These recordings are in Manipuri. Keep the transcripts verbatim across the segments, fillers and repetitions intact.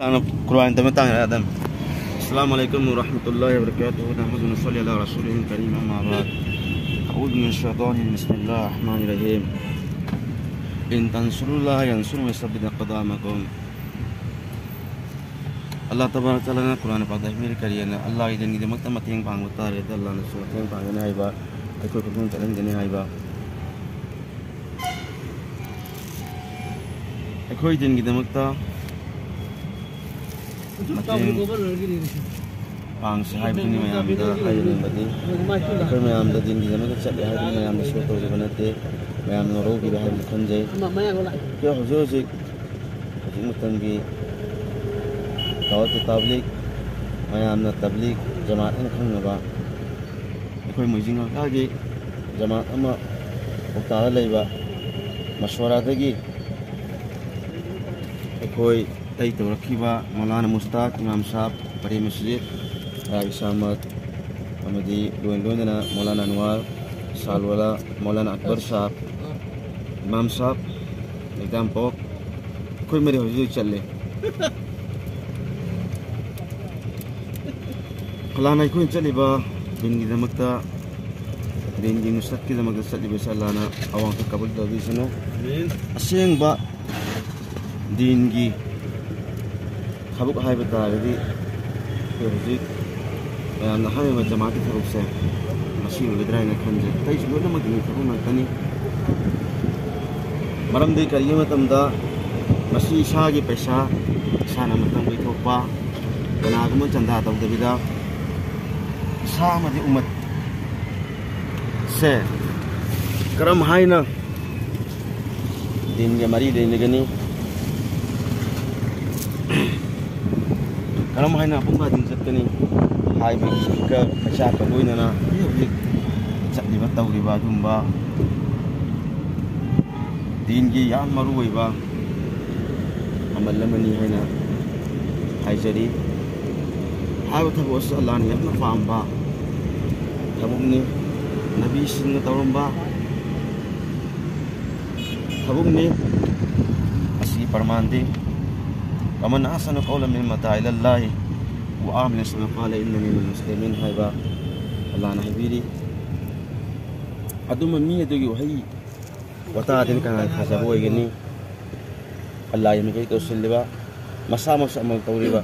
ꯀꯨꯔꯥꯟ ꯇꯝꯕ ꯇꯥꯡ ꯍꯥꯏꯔꯛꯑꯗꯝ꯫ السلام عليكم ورحمة الله وبركاته. نحمده ونصلي على رسوله الكريم. أما بعد. أعوذ من الشيطان الرجيم. بسم الله الرحمن الرحيم. إن تنصروا الله ينصركم ويثبت أقدامكم. ꯑꯜꯂꯥꯍ ꯇꯕꯥꯔꯛ ꯇꯥꯂꯥꯅ ꯀꯨꯔꯥꯟ ꯄꯥꯛꯇ ꯍꯥꯏꯕꯤꯔꯤ ꯀꯔꯤ ꯍꯥꯏꯅ? ꯑꯜꯂꯥꯍꯒꯤ ꯗꯤꯟꯒꯤꯗꯃꯛꯇ ꯃꯇꯦꯡ ꯄꯥꯡꯕ ꯇꯥꯔꯦ, ꯑꯜꯂꯥꯍꯅꯁꯨ ꯃꯇꯦꯡ ꯄꯥꯡꯒꯅꯤ ꯍꯥꯏꯕ, ꯑꯩꯈꯣꯏ ꯄꯨꯛꯅꯤꯡ ꯆꯠꯍꯟꯒꯅꯤ ꯍꯥꯏꯕ꯫ ꯑꯩꯈꯣꯏ ꯗꯤꯟꯒꯤꯗꯃꯛꯇ ꯃꯇꯦꯡ ꯄꯥꯡꯁꯤ ꯍꯥꯏꯕꯗꯨꯅꯤ ꯃꯌꯥꯝꯗ ꯍꯥꯏꯖꯅꯤꯡꯕꯗꯤ꯫ ꯑꯩꯈꯣꯏ ꯃꯌꯥꯝꯗ ꯗꯤꯟꯒꯤꯗꯃꯛꯇ ꯆꯠꯂꯤ ꯍꯥꯏꯗꯨꯅ ꯃꯌꯥꯝꯅ ꯁꯣ ꯇꯧꯔꯤꯕ ꯅꯠꯇꯦ, ꯃꯌꯥꯝꯅ ꯂꯧꯕꯤꯔꯦ ꯍꯥꯏꯕꯗꯤ ꯈꯟꯖꯩ꯫ ꯑꯗꯣ ꯍꯧꯖꯤꯛ ꯍꯧꯖꯤꯛ, ꯍꯧꯖꯤꯛ ꯃꯇꯝꯒꯤ ꯗꯥꯋꯠ ꯇꯕ꯭ꯂꯤꯒ, ꯃꯌꯥꯝꯅ ꯇꯕ꯭ꯂꯤꯒ ꯖꯃꯥꯠ ꯍꯥꯏꯅ ꯈꯪꯅꯕ ꯑꯩꯈꯣꯏ ꯃꯣꯏꯖꯤꯡ ꯍꯜꯀꯥꯒꯤ ꯖꯃꯥꯠ ꯑꯃ ꯄꯧꯇꯥꯗ ꯂꯩꯕ ꯃꯁꯣꯔꯥꯗꯒꯤ ꯑꯩꯈꯣꯏ ꯇꯩ ꯇꯧꯔꯛꯈꯤꯕ ꯃꯧꯂꯥꯅꯥ ꯃꯨꯁꯇꯥꯛ ꯏꯃꯥꯝ ꯁꯥꯍꯕ, ꯄꯔꯦ ꯃꯁꯖꯤꯗ, ꯔꯥꯏ ꯏꯁꯥꯃꯠ, ꯑꯃꯗꯤ ꯂꯣꯏ ꯂꯣꯏꯅꯅ ꯃꯧꯂꯥꯅꯥ ꯑꯟꯋꯥꯔ, ꯁꯥꯜꯋꯥꯂꯥ, ꯃꯧꯂꯥꯅꯥ ꯑꯛꯕꯔ ꯁꯥꯍꯕ, ꯏꯃꯥꯝ ꯁꯥꯍꯕ, ꯑꯦꯛꯖꯥꯝ ꯄꯣꯛ, ꯑꯩꯈꯣꯏ ꯃꯔꯤ ꯍꯧꯖꯤꯛ ꯍꯧꯖꯤꯛ ꯆꯠꯂꯦ꯫ ꯐꯂꯥꯅ ꯑꯩꯈꯣꯏꯅ ꯆꯠꯂꯤꯕ ꯗꯤꯟꯒꯤꯗꯃꯛꯇ, ꯗꯤꯟꯒꯤ ꯅꯨꯁꯔꯠꯀꯤꯗꯃꯛꯇ ꯆꯠꯂꯤꯕꯁꯦ ꯑꯜꯂꯥꯅ ꯑꯋꯥꯡꯕ ꯀꯕꯨꯜ ꯇꯧꯕꯤꯁꯅꯨ꯫ ꯑꯁꯦꯡꯕ ꯗꯤꯟꯒꯤ ꯊꯕꯛ ꯍꯥꯏꯕ ꯇꯥꯔꯒꯗꯤ, ꯑꯩꯈꯣꯏ ꯍꯧꯖꯤꯛ ꯃꯌꯥꯝꯅ ꯍꯥꯏꯔꯤꯕ ꯖꯃꯥꯠꯀꯤ ꯊꯕꯛꯁꯦ ꯃꯁꯤ ꯑꯣꯏꯒꯗ꯭ꯔꯥ ꯍꯥꯏꯅ ꯈꯟꯖꯩ꯫ ꯑꯇꯩꯁꯨ ꯂꯣꯏꯅꯃꯛ ꯗꯤꯟꯒꯤ ꯊꯕꯛ ꯉꯥꯛꯇꯅꯤ꯫ ꯃꯔꯝꯗꯤ ꯀꯔꯤꯒꯤꯅꯣ ꯃꯇꯝꯗ ꯃꯁꯤ ꯏꯁꯥꯒꯤ ꯄꯩꯁꯥ, ꯏꯁꯥꯅ ꯃꯇꯝ ꯀꯥꯏꯊꯣꯛꯄ, ꯀꯅꯥꯒꯨꯝꯕ ꯆꯟꯗꯥ ꯇꯧꯗꯕꯤꯗ ꯏꯁꯥ ꯑꯃꯗꯤ ꯎꯝꯃꯠꯁꯦ ꯀꯔꯝ ꯍꯥꯏꯅ ꯗꯤꯟꯒ ꯃꯔꯤ ꯂꯩꯅꯒꯅꯤ? ꯀꯔꯝ ꯍꯥꯏꯅ ꯄꯨꯡ ꯈꯥꯗꯤꯡ ꯆꯠꯀꯅꯤ ꯍꯥꯏꯕꯒꯤ ꯏꯀ ꯄꯩꯁꯥꯒ ꯂꯣꯏꯅꯅ ꯍꯧꯖꯤꯛ ꯍꯧꯖꯤꯛ ꯆꯠꯂꯤꯕ ꯇꯧꯔꯤꯕ ꯑꯗꯨꯝꯕ ꯗꯤꯟꯒꯤ ꯌꯥꯝ ꯃꯔꯨ ꯑꯣꯏꯕ ꯑꯃꯜ ꯑꯃꯅꯤ ꯍꯥꯏꯅ ꯍꯥꯏꯖꯔꯤ꯫ ꯍꯥꯏꯔꯤꯕ ꯊꯕꯛ ꯑꯁꯤ ꯑꯜꯂꯥꯍꯅ ꯌꯥꯝꯅ ꯄꯥꯝꯕ ꯊꯕꯛꯅꯤ꯫ ꯅꯕꯤꯁꯤꯡꯅ ꯇꯧꯔꯝꯕ ꯊꯕꯛꯅꯤ꯫ ꯑꯁꯤꯒꯤ ꯄ꯭ꯔꯃꯥꯟꯗꯤ ومن أحسن قولا ممن دعا إلى الله وعمل صالحا وقال إنني من المسلمين ꯍꯥꯏꯕ ꯑꯜꯂꯥꯅ ꯍꯥꯏꯕꯤꯔꯤ꯫ ꯑꯗꯨꯝꯕ ꯃꯤ ꯑꯗꯨꯒꯤ ꯋꯥꯍꯩ ꯋꯥꯇꯥꯗꯨꯅ ꯀꯅꯥꯅ ꯊꯥꯖꯕ ꯑꯣꯏꯒꯅꯤ? ꯑꯜꯂꯥꯒꯤ ꯃꯥꯏꯀꯩ ꯇꯧꯁꯤꯜꯂꯤꯕ, ꯃꯁꯥꯃꯛꯁꯨ ꯑꯃꯜ ꯇꯧꯔꯤꯕ,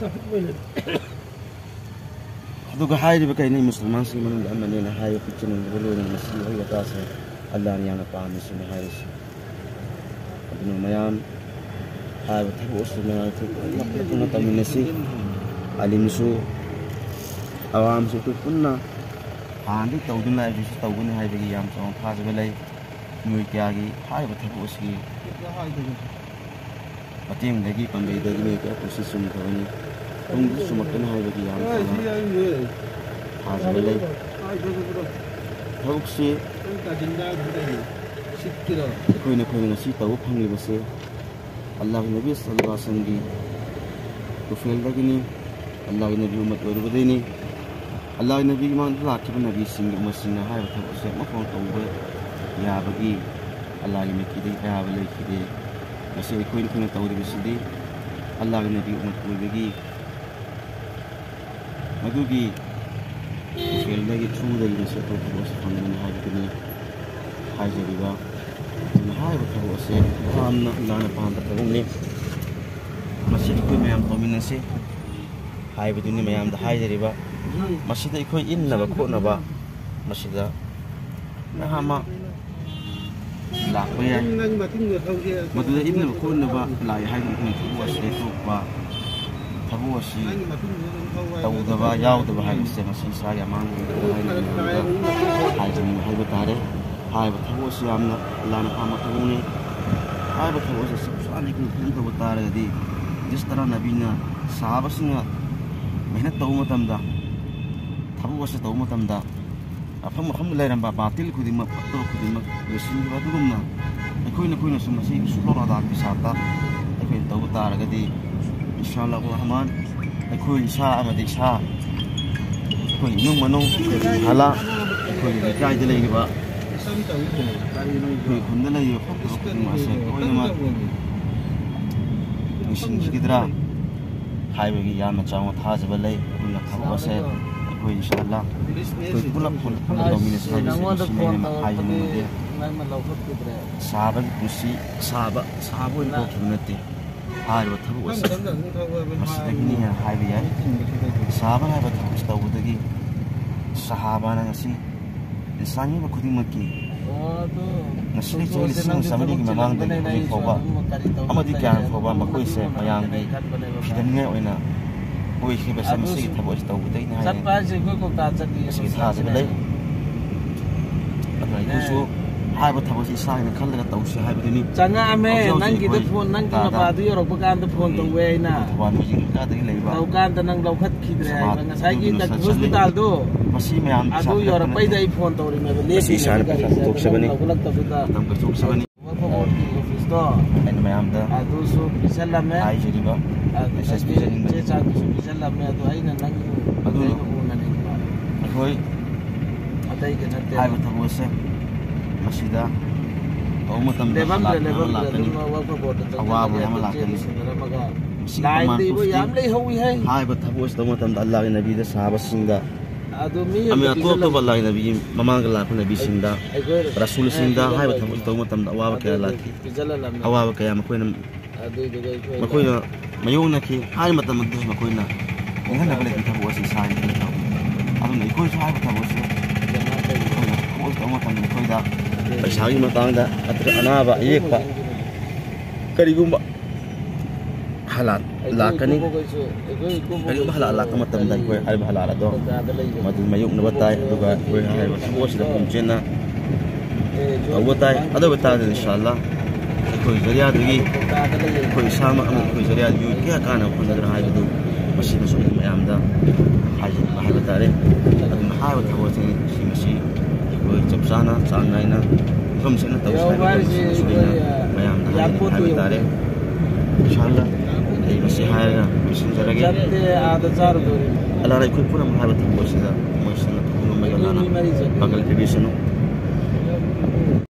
ꯑꯗꯨꯒ ꯍꯥꯏꯔꯤꯕ ꯀꯩꯅꯣ ꯃꯨꯁꯜꯃꯥꯟꯁꯤꯡꯒꯤ ꯃꯅꯨꯡꯗ ꯑꯃꯅꯤꯅ ꯍꯥꯏꯕ ꯄꯤꯛꯆꯅ ꯎꯕ ꯂꯣꯏꯅꯅ ꯃꯁꯤꯒꯤ ꯋꯥꯍꯩ ꯋꯥꯇꯥꯁꯦ ꯑꯜꯂꯥꯅ ꯌꯥꯝꯅ ꯄꯥꯝꯃꯤꯁꯤꯅꯤ ꯍꯥꯏꯔꯤꯁꯤ꯫ ꯑꯗꯨꯅ ꯃꯌꯥꯝ ꯍꯥꯏꯔꯤꯕ ꯊꯕꯛ ꯑꯁꯤ ꯃꯌꯥꯝ ꯄꯨꯟꯅ ꯇꯧꯃꯤꯟꯅꯁꯤ꯫ ꯑꯂꯤꯝꯁꯨ, ꯑꯋꯥꯝꯁꯨ ꯑꯩꯈꯣꯏ ꯄꯨꯟꯅ ꯍꯥꯟꯅꯗꯤ ꯇꯧꯗꯨꯅ ꯂꯥꯛꯏꯕꯁꯨ ꯇꯧꯒꯅꯤ ꯍꯥꯏꯕꯒꯤ ꯌꯥꯝ ꯆꯥꯎꯅ ꯊꯥꯖꯕ ꯂꯩ꯫ ꯃꯤꯑꯣꯏ ꯀꯌꯥꯒꯤ ꯍꯥꯏꯔꯤꯕ ꯊꯕꯛ ꯑꯁꯤꯒꯤ ꯃꯇꯦꯡꯗꯒꯤ, ꯄꯥꯝꯕꯩꯗꯒꯤ ꯃꯤꯑꯣꯏ ꯀꯌꯥ ꯄꯨꯟꯁꯤ ꯆꯨꯝꯈ꯭ꯔꯕꯅꯤ꯫ ꯇꯨꯡꯗꯁꯨ ꯆꯨꯝꯃꯛꯀꯅꯤ ꯍꯥꯏꯕꯒꯤ ꯌꯥꯝ ꯆꯥꯎꯅ ꯊꯥꯖꯕ ꯂꯩ꯫ ꯊꯕꯛꯁꯤ ꯑꯩꯈꯣꯏꯅ, ꯑꯩꯈꯣꯏꯅ ꯉꯁꯤ ꯇꯧꯕ ꯐꯪꯂꯤꯕꯁꯦ ꯑꯜꯂꯥꯍꯒꯤ ꯅꯕꯤ ꯁꯜꯂꯜꯂꯥꯍꯨ ꯑꯂꯥꯏꯍꯤ ꯋꯥꯁꯜꯂꯝꯒꯤ ꯇꯨꯐꯦꯜꯗꯒꯤꯅꯤ, ꯑꯜꯂꯥꯍꯒꯤ ꯅꯕꯤ ꯎꯃꯠ ꯑꯣꯏꯔꯨꯕꯗꯩꯅꯤ꯫ ꯑꯜꯂꯥꯍꯒꯤ ꯅꯕꯤ ꯃꯃꯥꯡꯗ ꯂꯥꯛꯈꯤꯕ ꯅꯕꯤꯁꯤꯡꯒꯤ ꯎꯃꯠꯁꯤꯡꯅ ꯍꯥꯏꯔꯤꯕ ꯊꯕꯛ ꯑꯁꯤ ꯑꯃꯐꯥꯎ ꯇꯧꯕ ꯌꯥꯕꯒꯤ ꯑꯜꯂꯥꯍꯒꯤ ꯃꯥꯏꯀꯩꯗꯒꯤ ꯑꯌꯥꯕ ꯂꯩꯈꯤꯗꯦ꯫ ꯉꯁꯤ ꯑꯩꯈꯣꯏꯅ, ꯑꯩꯈꯣꯏꯅ ꯇꯧꯔꯤꯕꯁꯤꯗꯤ ꯑꯜꯂꯥꯍꯒꯤ ꯅꯕꯤ ꯎꯃꯠ ꯑꯣꯏꯕꯒꯤ ꯃꯗꯨꯒꯤ ꯇꯨꯐꯦꯜꯗꯒꯤ, ꯊ꯭ꯔꯨꯗꯒꯤ ꯉꯁꯤ ꯑꯩꯈꯣꯏ ꯊꯕꯛ ꯑꯁꯤ ꯐꯪꯕꯅꯤ ꯍꯥꯏꯕꯗꯨꯅꯤ ꯍꯥꯏꯖꯔꯤꯕ꯫ ꯑꯗꯨꯅ ꯍꯥꯏꯔꯤꯕ ꯊꯕꯛ ꯑꯁꯦ ꯌꯥꯝꯅ ꯑꯜꯂꯥꯍꯅ ꯄꯥꯝꯕ ꯊꯕꯛꯅꯤ꯫ ꯃꯁꯤ ꯑꯩꯈꯣꯏ ꯃꯌꯥꯝ ꯇꯧꯃꯤꯟꯅꯁꯤ ꯍꯥꯏꯕꯗꯨꯅꯤ ꯃꯌꯥꯝꯗ ꯍꯥꯏꯖꯔꯤꯕ꯫ ꯃꯁꯤꯗ ꯑꯩꯈꯣꯏ ꯏꯟꯅꯕ ꯈꯣꯠꯅꯕ ꯃꯁꯤꯗ ꯃꯌꯥꯝ ꯑꯃ ꯂꯥꯛꯄ ꯌꯥꯏ꯫ ꯃꯗꯨꯗ ꯏꯟꯅꯕ ꯈꯣꯠꯅꯕ ꯂꯥꯛꯑꯦ ꯍꯥꯏꯗꯨꯅ ꯑꯩꯈꯣꯏꯅ ꯊꯕꯛ ꯑꯁꯤ ꯂꯦꯞꯊꯣꯛꯄ, ꯊꯕꯛ ꯑꯁꯤ ꯇꯧꯗꯕ, ꯌꯥꯎꯗꯕ ꯍꯥꯏꯕꯁꯦ ꯃꯁꯤ ꯏꯁꯥꯒꯤ ꯑꯃꯥꯡꯕ ꯑꯣꯏꯒꯗ꯭ꯔꯥ ꯍꯥꯏꯅ ꯍꯥꯏꯖꯅꯤꯡꯕ ꯍꯥꯏꯕ ꯇꯥꯔꯦ꯫ ꯍꯥꯏꯔꯤꯕ ꯊꯕꯛ ꯑꯁꯤ ꯌꯥꯝꯅ ꯑꯜꯂꯥꯍꯅ ꯄꯥꯝꯕ ꯊꯕꯛꯅꯤ꯫ ꯍꯥꯏꯔꯤꯕ ꯊꯕꯛ ꯑꯁꯤ ꯆꯞ ꯆꯥꯅ ꯑꯩꯈꯣꯏꯅ ꯐꯖꯅ ꯇꯧꯕ ꯇꯥꯔꯒꯗꯤ ꯖꯁ ꯇꯔꯥ ꯅꯕꯤꯅ ꯁꯍꯥꯕꯁꯤꯡꯅ ꯃꯦꯍꯅꯠ ꯇꯧꯕ ꯃꯇꯝꯗ, ꯊꯕꯛ ꯑꯁꯤ ꯇꯧꯕ ꯃꯇꯝꯗ ꯃꯐꯝ ꯃꯐꯝꯗ ꯂꯩꯔꯝꯕ ꯕꯥꯇꯤꯜ ꯈꯨꯗꯤꯡꯃꯛ, ꯐꯠꯇꯕ ꯈꯨꯗꯤꯡꯃꯛ ꯂꯣꯏꯁꯤꯟꯈꯤꯕ ꯑꯗꯨꯒꯨꯝꯅ ꯑꯩꯈꯣꯏꯅ, ꯑꯩꯈꯣꯏꯅꯁꯨ ꯃꯁꯤ ꯁꯨꯛꯂꯣ ꯑꯗꯥꯒꯤ ꯁꯥꯠꯇ ꯑꯩꯈꯣꯏꯅ ꯇꯧꯕ ꯇꯥꯔꯒꯗꯤ ꯏꯟꯁꯥ ꯑꯜꯂꯥꯍꯨ ꯔꯍꯃꯥꯟ ꯑꯩꯈꯣꯏ ꯏꯁꯥ ꯑꯃꯗꯤ ꯏꯁꯥ, ꯑꯩꯈꯣꯏ ꯏꯃꯨꯡ ꯃꯅꯨꯡ, ꯍꯂꯥ, ꯑꯩꯈꯣꯏꯒꯤ ꯂꯩꯀꯥꯏꯗ ꯂꯩꯔꯤꯕ, ꯑꯩꯈꯣꯏ ꯈꯨꯟꯗ ꯂꯩꯔꯤꯕ ꯐꯠꯇꯕ ꯈꯨꯗꯤꯡꯃꯛ ꯑꯁꯦ ꯂꯣꯏꯅꯃꯛ ꯂꯣꯏꯁꯤꯟꯈꯤꯒꯗ꯭ꯔꯥ? ꯍꯥꯏꯕꯒꯤ ꯌꯥꯝꯅ ꯆꯥꯎꯅ ꯊꯥꯖꯕ ꯂꯩ꯫ ꯑꯗꯨꯅ ꯊꯕꯛ ꯑꯁꯦ ꯑꯩꯈꯣꯏ ꯏꯟꯁꯥ ꯑꯜꯂꯥ ꯑꯩꯈꯣꯏ ꯄꯨꯂꯞ ꯄꯨꯟꯅ ꯇꯧꯃꯤꯟꯅꯁꯤ ꯍꯥꯏꯕꯁꯤ ꯃꯁꯤ ꯑꯩꯅ ꯍꯥꯏꯖꯅꯤꯡꯕꯗꯤ ꯁꯥꯕꯒꯤ ꯄꯨꯟꯁꯤ ꯁꯥꯕ ꯁꯥꯕ ꯑꯣꯏꯅ ꯄꯣꯛꯈꯤꯕ ꯅꯠꯇꯦ꯫ ꯍꯥꯏꯔꯤꯕ ꯊꯕꯛ ꯑꯁꯤ ꯃꯁꯤꯗꯒꯤꯅꯤ ꯍꯥꯏꯅ ꯍꯥꯏꯕ ꯌꯥꯏ꯫ ꯁꯥꯕ ꯍꯥꯏꯕ ꯊꯕꯛ ꯑꯁꯤ ꯇꯧꯕꯗꯒꯤ ꯁꯍꯥꯕꯥꯅ ꯉꯁꯤ ꯏꯟꯁꯥꯟ ꯑꯃ ꯈꯨꯗꯤꯡꯃꯛꯀꯤ ꯉꯁꯤ ꯆꯍꯤ ꯂꯤꯁꯤꯡ ꯑꯃ ꯆꯥꯃꯔꯤꯒꯤ ꯃꯃꯥꯡꯗꯒꯤ ꯍꯧꯖꯤꯛ ꯐꯥꯎꯕ ꯑꯃꯗꯤ ꯀꯌꯥ ꯐꯥꯎꯕ ꯃꯈꯣꯏꯁꯦ ꯃꯌꯥꯝꯒꯤ ꯐꯤꯗꯅꯤꯡꯉꯥꯏ ꯑꯣꯏꯅ ꯑꯣꯏꯈꯤꯕꯁꯦ ꯃꯁꯤꯒꯤ ꯊꯕꯛ ꯑꯁꯤ ꯇꯧꯕꯗꯒꯤꯅꯤ ꯍꯥꯏꯅ ꯃꯁꯤꯒꯤ ꯊꯥꯖꯕ ꯂꯩ꯫ ꯑꯗꯨꯅ ꯑꯩꯈꯣꯏꯁꯨ ꯍꯥꯏꯕ ꯊꯕꯛꯁꯤ ꯏꯁꯥꯒꯤꯅ ꯈꯜꯂꯒ ꯇꯧꯁꯤ ꯍꯥꯏꯕꯗꯨꯅꯤ꯫ ꯆꯪꯉꯛꯑꯝꯃꯦ꯫ ꯍꯧꯖꯤꯛ ꯍꯧꯖꯤꯛ ꯅꯪꯒꯤꯗ ꯑꯩꯈꯣꯏ ꯐꯣꯟ, ꯅꯪꯒꯤ ꯇꯥꯗ ꯃꯄꯥꯗꯨ ꯌꯧꯔꯛꯄ ꯀꯥꯟꯗ ꯐꯣꯟ ꯑꯩꯈꯣꯏꯒꯤ ꯇꯧꯋꯦ ꯑꯩꯅ꯫ ꯊꯧꯕꯥꯜ ꯃꯣꯏꯖꯤꯡ ꯂꯩꯀꯥꯏꯗꯒꯤ ꯂꯩꯕ ꯇꯧꯀꯥꯟꯗ ꯅꯪ ꯂꯧꯈꯠꯈꯤꯗ꯭ꯔꯦ ꯍꯥꯏꯕ꯫ ꯁꯃꯥꯖ ꯉꯁꯥꯏꯒꯤ ꯑꯗꯨꯒꯤ ꯗꯛ-, ꯃꯁꯛ ꯈꯪꯉꯤ꯫ ꯍꯣꯁꯄꯤꯇꯥꯜꯗꯣ ꯃꯁꯤ ꯃꯌꯥꯝ ꯑꯗꯨ ꯏꯁꯥꯅ ꯌꯧꯔꯛꯄꯩꯗ ꯂꯧꯈꯠꯄ ꯑꯩ ꯐꯣꯟ ꯇꯧꯔꯤꯅꯦꯕ꯫ ꯃꯁꯤ ꯂꯦꯞꯄꯤꯅꯦꯕ ꯏꯁꯥꯅ ꯒꯥꯔꯤꯁꯦ꯫ ꯄꯩꯁꯥ ꯑꯗꯨ ꯅꯪ ꯄꯨꯊꯣꯛꯆꯕꯅꯤ꯫ ꯂꯧꯈꯠꯂꯛꯇꯕꯗꯨꯗ ꯃꯇꯝ ꯀꯥꯏꯊꯣꯛꯆꯕꯅꯤ꯫ ꯋꯥꯀꯐ ꯕꯣꯔꯗꯀꯤ ꯑꯣꯐꯤꯁꯇꯣ ꯑꯩꯅ ꯃꯌꯥꯝꯗ ꯑꯗꯨꯁꯨ ꯄꯤꯁꯜꯂꯝꯃꯦ꯫ ꯍꯥꯏꯖꯔꯤꯕ ꯑꯗꯨꯗꯒꯤ ꯃꯦꯁꯦꯖ ꯄꯤꯖꯅꯤꯡꯕꯅꯤ꯫ ꯆꯦ ꯆꯥꯡꯗꯨꯁꯨ ꯄꯤꯁꯜꯂꯝꯃꯦ꯫ ꯑꯗꯣ ꯑꯩꯅ ꯅꯪ ꯑꯗꯨ ꯑꯩꯒ ꯎꯅꯅꯤꯡꯕ꯫ ꯑꯩꯈꯣꯏ ꯑꯇꯩꯒꯤ ꯅꯠꯇꯦ꯫ ꯍꯥꯏꯕ ꯊꯕꯛ ꯑꯁꯦ ꯃꯁꯤꯗ ꯇꯧꯕ ꯃꯇꯝꯗ ꯂꯦꯞꯐꯝꯗ꯭ꯔꯦ, ꯑꯂꯥꯍ ꯂꯦꯞꯐꯝꯗ꯭ꯔꯦ꯫ ꯂꯥꯛꯀꯅꯤ꯫ ꯑꯗꯨꯝ ꯋꯥꯀꯐ ꯕꯣꯔꯗꯇ ꯑꯋꯥꯕ ꯆꯪꯉꯒꯦ꯫ ꯃꯌꯥꯝ ꯑꯃ ꯑꯗꯨꯝ ꯂꯥꯛꯀꯅꯤ꯫ ꯆꯦꯟꯕ ꯁꯤꯟꯅꯔꯝꯃꯒ ꯃꯁꯤ ꯂꯥꯏꯟꯗꯤ ꯀꯃꯥꯟ ꯏꯕꯣ ꯄꯣꯁꯇꯤꯡ ꯌꯥꯝ ꯂꯩꯍꯧꯋꯤ ꯍꯦ꯫ ꯍꯥꯏꯕ ꯊꯕꯛ ꯑꯁꯤ ꯇꯧꯕ ꯃꯇꯝꯗ ꯑꯜꯂꯥꯍꯒꯤ ꯅꯕꯤꯗ ꯁꯍꯥꯕꯁꯤꯡꯗ ꯑꯗꯨ ꯃꯤ ꯑꯃ ꯑꯝꯇ ꯑꯇꯣꯞ ꯄꯤꯖꯜꯂꯝꯃꯦ꯫ ꯑꯇꯣꯞꯄ ꯑꯜꯂꯥꯍꯒꯤ ꯅꯕꯤ ꯃꯃꯥꯡꯗ ꯂꯥꯛꯄ ꯅꯕꯤꯁꯤꯡꯗ, ꯑꯩꯈꯣꯏ ꯔꯁꯨꯜꯁꯤꯡꯗ ꯑꯩ ꯍꯥꯏꯕ ꯄꯤꯖꯜꯂꯝꯃꯦ꯫ ꯊꯕꯛ ꯑꯁꯤ ꯇꯧꯕ ꯃꯇꯝꯗ ꯑꯋꯥꯕ ꯀꯌꯥ ꯑꯗꯨꯗꯤ ꯂꯥꯛꯈꯤ꯫ ꯄꯤꯖꯜꯂꯝꯃꯦ꯫ ꯑꯋꯥꯕ ꯀꯌꯥ ꯃꯈꯣꯏꯅ ꯑꯗꯨꯏꯗꯨꯒ ꯑꯩꯈꯣꯏꯅ ꯃꯈꯣꯏꯅ ꯃꯥꯌꯣꯛꯅꯈꯤ꯫ ꯍꯥꯏꯔꯤꯕ ꯃꯇꯝ ꯑꯗꯨꯗꯁꯨ ꯃꯈꯣꯏꯅ ꯅꯤꯡꯍꯟꯅꯕ ꯂꯩꯇꯅ ꯊꯕꯛ ꯑꯁꯤ ꯁꯥꯡꯅ ꯇꯧꯏ꯫ ꯑꯗꯨꯅ ꯑꯩꯈꯣꯏꯁꯨ ꯍꯥꯏꯔꯤꯕ ꯊꯕꯛ ꯑꯁꯤ ꯑꯩꯈꯣꯏꯅ ꯊꯕꯛ ꯑꯁꯤ ꯇꯧꯕ ꯃꯇꯝꯗ ꯑꯩꯈꯣꯏꯗ ꯄꯩꯁꯥꯒꯤ ꯃꯇꯥꯡꯗ ꯅꯠꯇ꯭ꯔꯒ ꯑꯅꯥꯕ ꯑꯌꯦꯛꯄ ꯀꯔꯤꯒꯨꯝꯕ ꯍꯥꯂꯥꯠ ꯂꯥꯛꯀꯅꯤ꯫ ꯀꯔꯤꯒꯨꯝꯕ ꯍꯥꯂꯥꯠ ꯂꯥꯛꯄ ꯃꯇꯝꯗ ꯑꯩꯈꯣꯏ ꯍꯥꯏꯔꯤꯕ ꯍꯥꯂꯥꯠ ꯑꯗꯣ ꯃꯗꯨ ꯃꯥꯌꯣꯛꯅꯕ ꯇꯥꯏ꯫ ꯑꯗꯨꯒ ꯑꯩꯈꯣꯏ ꯍꯥꯏꯔꯤꯕ ꯊꯕꯛ ꯑꯁꯤꯗ ꯄꯨꯛꯅꯤꯡ ꯆꯦꯟꯅ ꯇꯧꯕ ꯇꯥꯏ꯫ ꯑꯗꯨ ꯑꯣꯏꯕ ꯇꯥꯔꯒꯗꯤ ꯏꯟꯁꯥ ꯑꯜꯂꯥ ꯑꯩꯈꯣꯏ ꯖꯔꯤꯌꯥꯗꯒꯤ ꯑꯩꯈꯣꯏ ꯏꯁꯥꯃꯛ ꯑꯃꯗꯤ ꯑꯩꯈꯣꯏ ꯖꯔꯤꯌꯥꯗꯒꯤ ꯀꯌꯥ ꯀꯥꯟꯅꯕ ꯐꯪꯒꯗ꯭ꯔꯥ ꯍꯥꯏꯕꯗꯨ ꯃꯁꯤꯗꯁꯨ ꯑꯩ ꯃꯌꯥꯝꯗ ꯍꯥꯏꯖꯅꯤꯡꯕ ꯍꯥꯏꯕ ꯇꯥꯔꯦ꯫ ꯑꯗꯨꯅ ꯍꯥꯏꯔꯤꯕ ꯊꯕꯛ ꯑꯁꯤ ꯃꯁꯤ ꯑꯩꯈꯣꯏ ꯆꯞ ꯆꯥꯅ ꯆꯥꯡ ꯅꯥꯏꯅ ꯃꯐꯝ ꯆꯥꯅ ꯇꯧꯁꯤ ꯍꯥꯏꯕ ꯃꯐꯝꯁꯤꯗꯁꯨ ꯑꯩꯅ ꯃꯌꯥꯝꯗ ꯍꯥꯏꯖꯅꯤꯡꯕ ꯍꯥꯏꯕ ꯇꯥꯔꯦ꯫ ꯏꯟꯁꯥ ꯑꯜꯂꯥ ꯑꯩ ꯃꯁꯤ ꯍꯥꯏꯔꯒ ꯂꯣꯏꯁꯤꯟꯖꯔꯒꯦ꯫ ꯑꯜꯂꯥꯅ ꯑꯩꯈꯣꯏ ꯄꯨꯝꯅꯃꯛ ꯍꯥꯏꯕ ꯊꯕꯛ ꯑꯁꯤꯗ ꯃꯣꯏꯁꯤꯅ ꯊꯕꯛ ꯉꯝꯕꯒꯤ ꯑꯜꯂꯥꯅ ꯄꯥꯡꯒꯜ ꯄꯤꯕꯤꯁꯅꯨ꯫